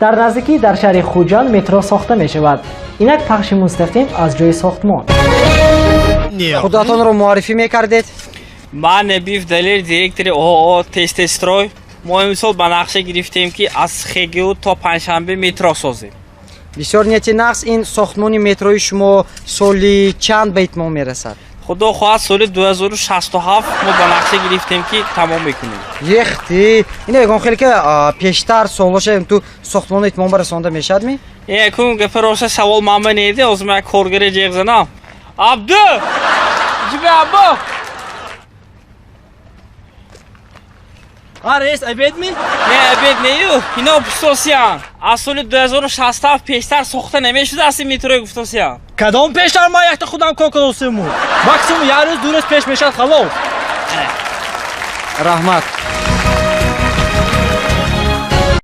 Дар наздикӣ дар шаҳри Хуҷанд метро сохта мешавад. Инак пахши мустақим аз ҷои сохтмон. Худатонро муаррифӣ мекардед? Ман Набиев Далер, директори ООО «Тезтезстрой». Мо имсол ба нақша гирифтем, ки аз ХГУ то Панҷшанбе метро созем. Бисёр нияти нағз. Ин сохтмони метрои шумо соли чанд ба итмом мерасад? Худо хоҳад, соли 2067 мо ба нақша гирифтем, ки тамом мекунем. Ехти, ин ягон хеле ки пештар солоша ту сохтмони итмом расонда мешавадми? Якум гапа роста, савол манба неди. Ҳозир ман як коргаре ҷеғ занам. Абду, ҷиби аббо. А, рейс, обед ми? Не, обед нею. Ино пустосиян, аз соли 2067 пештар сохта намешудааст ин метрои, гуфтосиян. Кадом пештар? Ман якта худам кор кардосиму. Максимум як рӯз, 2 рӯз пеш мешавад, халос. Раҳмат.